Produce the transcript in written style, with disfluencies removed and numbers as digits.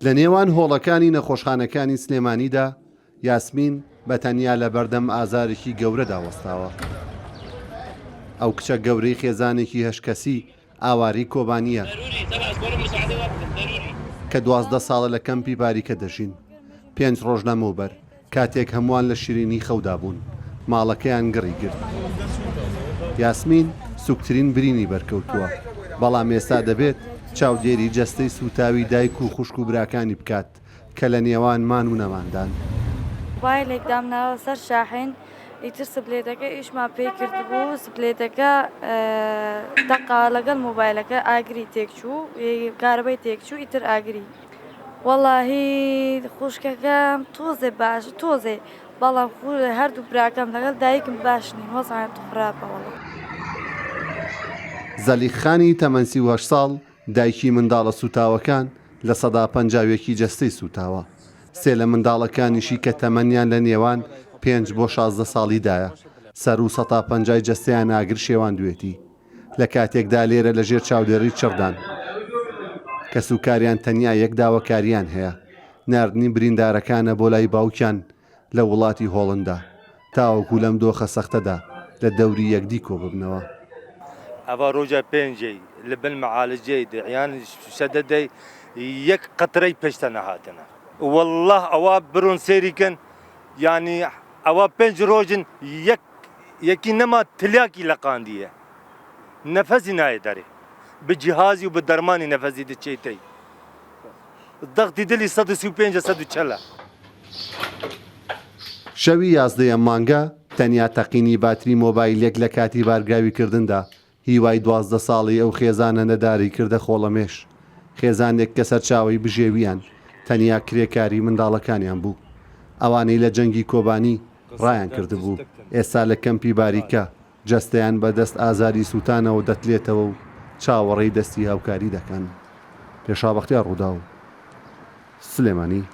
لە نێوان هۆڵەکانی نەخۆشخانەکانی سلێمانیدا، یاسمین بە تەنیا لە بەردەم ئازارێکی گەورەدا وەستاوە. ئەو کچە گەورەی خێزانێکی هەشت کەسی ئاوارەی کۆبانییە کە 12 ساڵە لە کەمپی باریکە دەژین. پێنج ڕۆژ لەمەوبەر کاتێک هەمووان لە شیرینی خەودا بوون، ماڵەکەیان گڕی گرت. یاسمین سووکترین برینی بەرکەوتووە، بەڵام ئێستا دەبێت چاودێری جەستەی سووتاوی دایک و خوشک و براکانی بکات کە لە نێوان مان و نەماندان. مۆبایلێک دامناوە سەر شاحن، ئیتر سپلێتەکە ئیشمان پێی کردبوو، سپلێتەکە تەقا لەگەڵ مۆبایلەکە ئاگری تێکچوو، کارەبای تێکچوو، ئیتر ئاگری. وەڵاهی خوشکەکەم تۆزێ باش تۆزێ بەڵام هەردوو براکەم لەگەڵ دایکم باش نین وەزعیان خراپە وەڵا. زەلیخ خانی تەمەن 38 ساڵ، دایکی منداڵە سووتاوەکان، 51% ی جەستەی سووتاوە. سێ لە منداڵەکانیشی کە تەمەنیان لە نێوان پێنج بۆ 16 ساڵیدایە، سەروو سەتا پەنجای جەستەیان ئاگر شێواندوێتی. لە کاتێکدا لێرە لە ژێر چاودێڕی چڕدان. کەسوکاریان تەنیا یەک داواکارییان هەیە، ناردنی بریندارەکانە بۆ لای باوکیان لە وڵاتی هۆڵندا، تاوەکو لەم دۆخە سەختەدا لە دەوری یەکدی کۆببنەوە. ئەڤا ڕۆژە پێنجەی لە بن معالجەی دعیان شەدەدەی یەک قەترەی پێشتە نەهاتنە واللە ئەوە برۆن سێری کەن یانی ئەوە پێنج ڕۆژن یەک یەکی نەما تلیاکی لەقاندیە نەفەسی نایە دەرێ بە جیهازی و بە دەرمانی نەفەسی دچێتەی دەختی دلی 135 140. شەوی یازدەیەم مانگە تەنیا تەقینی باتری مۆبایلێک لە کاتی بارگاویکردندا هیوای 12 ساڵەی ئەو خێزانە نەدارەی کردە خۆڵەمێش. خێزانێک کە سەرچاوەی بژێوییان تەنیا کرێکاری منداڵەکانیان بوو. ئەوانەی لە جەنگی کۆبانی ڕایان کردبوو، ئێستا لە کەمپی باریکە جەستەیان بە دەست ئازاری سووتانەوە دەتلێتەوە و چاوەڕێی دەستی هاوکاری دەکەن. پێشا بەختیار، ڕووداو، سلێمانی.